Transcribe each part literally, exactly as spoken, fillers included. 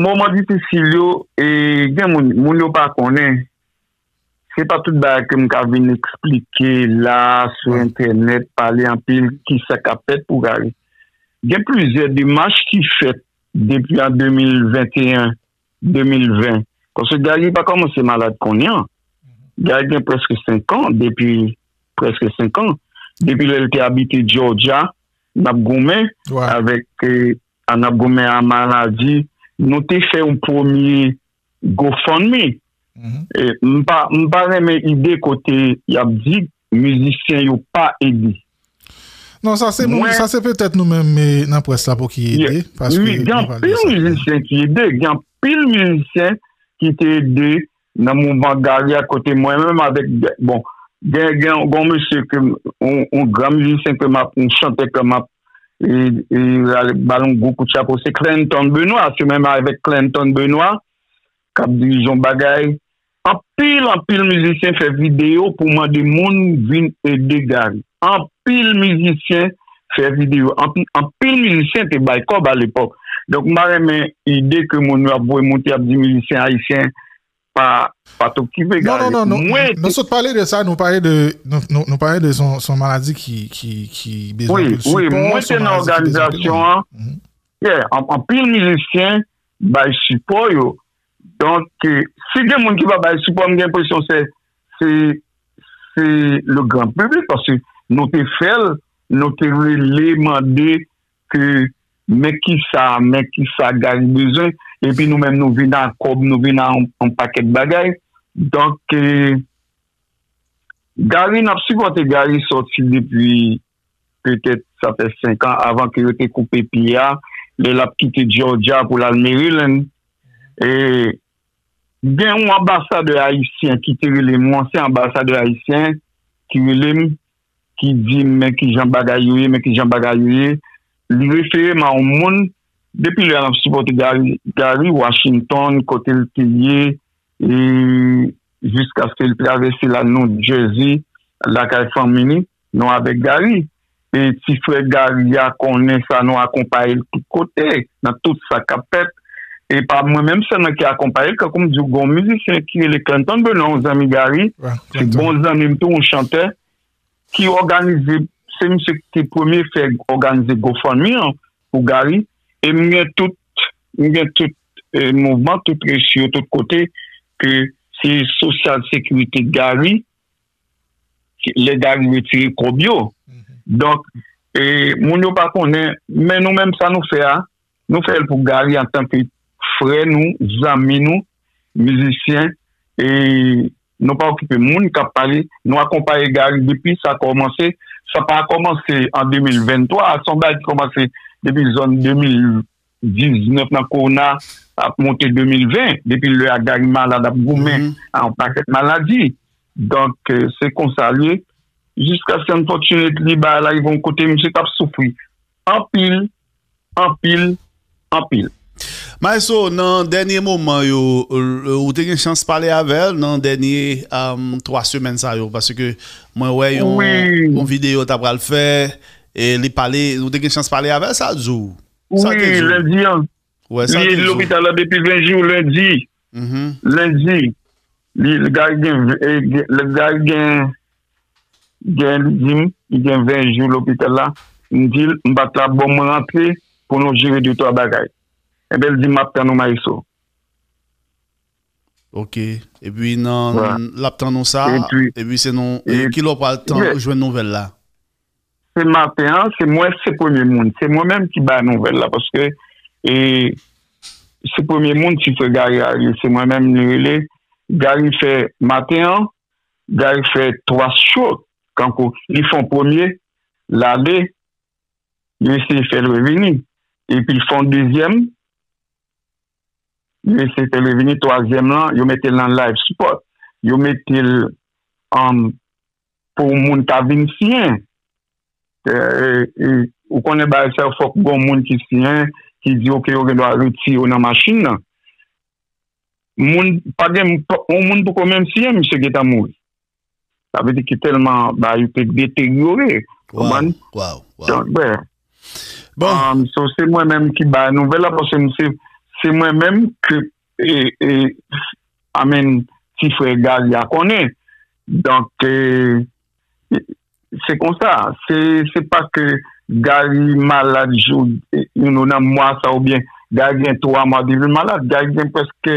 moman difisil yo, e, gen moun, moun yo pa konnen. Se pa tout bagay ke m ka vin eksplike la, sou entènèt, pale anpil, ki sa k ap fèt pou Gary. Gen plizyè demach ki fèt depi an de mil venteyen, de mil ven. Paske Gary pa kòmanse malad kounye a. Gary gen prèske senk an, depi prèske senk an. Depi lè l te abite Georgia, n ap goumen avèk, eh, n ap goumen a maladi. Nou te fè yon premye GoFundMe. Eh, m pa, m pa renmen ide kote y ap di mizisyen yo pa ede. Non, sa se nou, sa se petèt nou menm, eh, nan près la pou ki ede, paske gen anpil mizisyen ki ede, gen anpil mizisyen ki te ede nan mouvman Gary a kote mwen menm avèk, bon, gen, gen yon mesye ke m, yon, yon gran mizisyen ke m ap, yon chantè ke m ap, e, e, rale, ba l yon gwo kout chapo, se Clenton Benoit, se menm avèk Clenton Benoit, k ap dirije yon bagay. Anpil, anpil mizisyen fè videyo pou mande moun vin ede Gary. Anpil mizisyen fè videyo. Anpil, anpil mizisyen te bay kòb alepòk. Donk, m pa renmen ide ke moun yo ap voye moute, ap di mizisyen ayisyen pa, pa t okipe Gary. Non, non, non, non. Mwen, nou sot pale de sa, nou pale de, nou, nou, nou pale de son, son maladi ki, ki, ki bezwen anpil sipò, wi, mwen te nan òganizasyon an. Yeah, an, anpil mizisyen bay sipò yo. Donk, eh, si gen moun ki pa bay sipò, m gen enpresyon se, se, se le gran piblik, paske nou te fè l, nou te rele, mande ke men kisa, men kisa Gary bezwen, epi nou menm nou vin a kòb, nou vin a yon, yon pakèt bagay. Donk, eh, Gary, n ap sipòte Gary sòti depi petèt sa fè senk an avan ke yo te koupe pye a, lè l ap kite Georgia pou l al Maryland. E gen yon anbasadè ayisyen ki te rele m, yon ansyen anbasadè ayisyen ki rele m, ki di m, men kijan bagay yo ye, men kijan bagay yo ye. Li refere m a yon moun, depi lè a n ap sipòte Gary, Gary Washington, kote l te ye, e jiskaske l travèse la New Jersey, lakay fanmi li, nou avèk Gary. E ti frè Gary a konnen sa, nou akonpaye l tout kote, nan tout sa k ap fèt. E pa mwen menm sèlman ki akonpaye l, kankou m di w, gen yon mizisyen ki rele Clenton Benoit, yon zanmi Gary, se bon zanmi m tou, yon chantè, ki òganize, se misye ki te premye fè òganize GoFundMe an pou Gary. E m gen tout, m gen tout, eh, mouvman, tout resi yo, tout kote, ke se Social Security Gary, ki, lè Gary retire kòb yo. Donk, eh, moun yo pa konnen, men nou menm sa nou fè a, nou fè l pou Gary antanke frè nou, zanmi nou, mizisyen, e nou pa okipe moun k ap pale, nou akonpaye Gary depi sa kòmanse. Sa pa kòmanse an de mil venntwa, se yon bagay ki kòmanse depi zòn de mil diznèf nan kowona ap monte de mil ven, depi lè a Gary malad ap goumen a yon pakèt maladi. Donk, eh, se konsa l ye. Jiskaske unfortunately, bagay la rive yon kote, misye t ap soufri anpil, anpil, anpil. Maestro, nan dènye moman yo, l-, ou te gen chans pale avè l nan dènye, um, twa semèn sa yo, paske mwen wè yon, yon videyo w ta pral fè, e li pale, ou te gen chans pale avè l, sa l di w? Sa l te di w? Wi, lendi an. Wè, sa l te di w? Li lopital la depi ven jou, lendi. Lendi. Li, li Gary gen, eh, gen, li Gary gen, gen, li di m, li gen ven jou lopital la. M di l, m pa t la, bon, mwen rantre pou nou jere de twa bagay. Enben, l di m, m ap tann ou, Maestro. Ok. Epi nan, l ap tann ou sa, epi se nou, e ki lè w pral tann, jwenn nouvèl la? Se maten an, se mwen, se premye moun. Se mwen menm ki bay nouvèl la, paske, e, se premye moun, ti frè Gary a rele, se mwen menm li rele. Gary fè maten an, Gary fè twa stroke, kankou, li fè yon premye, l ale, yo eseye fè l revini. Epi l fè yon dezyèm, yo eseye fè l revini, twazyèm lan, yo mete l nan life support. Yo mete l, um, pou moun ta vin siyen. E, e, ou konnen bagay sa yo, fòk gon moun ki siyen, ki di, ok, yo gen dwa retire yo nan machin nan. Moun, pa gen, pa, yon moun poko menm siyen, misye gentan mouri. Sa vle di ki tèlman bagay yo te deteryore, konprann? Donk, bon. Bon. Um, so, se mwen menm ki bay nouvèl la, paske m se, se mwen menm ke e, e, amen, ti frè Gary a konnen. Donk, e, se konsa. Se, se pa ke Gary malad jou, e, you know, nan mwa sa oubyen Gary gen twa mwa depi l malad. Gary gen prèske,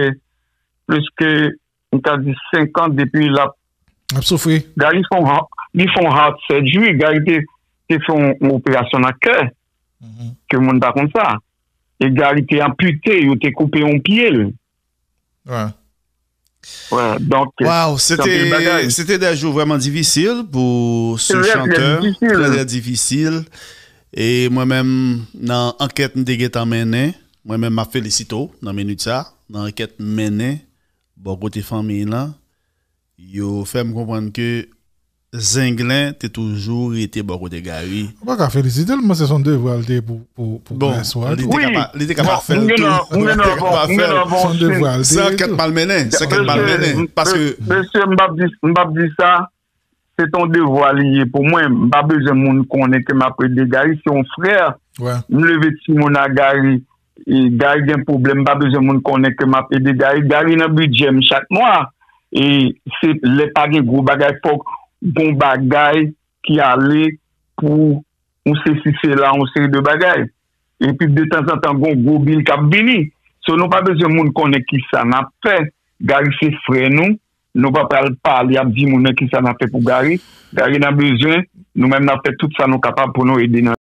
plis ke, m ka di, senk an depi l ap Ap soufri. Gary fè yon heart, li fè yon heart surgery. Gary te, te fè yon, yon operasyon nan kè. Ke moun pa konn sa. E Gary te anpite, yo te koupe yon pye l. Ouais. Ouais, donk, Wow, se se anpil te bagay. se te de jou vrèman difisil pou ce Très, très chanteur. difficile. Très, très difficile. E mwen menm, nan ankèt m te gentan mennen, mwen menm m ap felisite w nan minit sa, nan ankèt m mennen, bò kote fanmi lan, yo fè m konprann ke Zenglen te toujou rete bò kote Gary. Ou pa ka felisite l, men se son devwa l te pou, pou, pou Bon, prenswa. li te Oui. kapab, li te kapab fè M l gen tou. nan, m gen Li te nan bon, kapab m fè gen l. nan bon Son devwa l Se ankèt te. m al mennen, se ankèt m al Mesye, mennen. Paske mesye, m p ap di, m p ap di sa, se ton devwa li ye pou mwen. M pa bezwen moun konnen ke m ap ede Gary, se yon frè. Ouais. M leve timoun a Gary. E Gary gen pwoblèm, m pa bezwen moun konnen ke m ap ede Gary. Gary nan bidjè m chak mwa. E se lè pa gen gwo bagay, fòk gon bagay ki ale pou yon sesi sela, yon seri de bagay. Epi de tanzantan gon gwo bil k ap vini. So nou pa bezwen moun konnen kisa n ap fè. Gary se frè nou. Nou pa pral pale ap di moun nan kisa n ap fè pou Gary. Gary nan bezwen, nou menm n ap fè tout sa nou kapab pou nou ede nan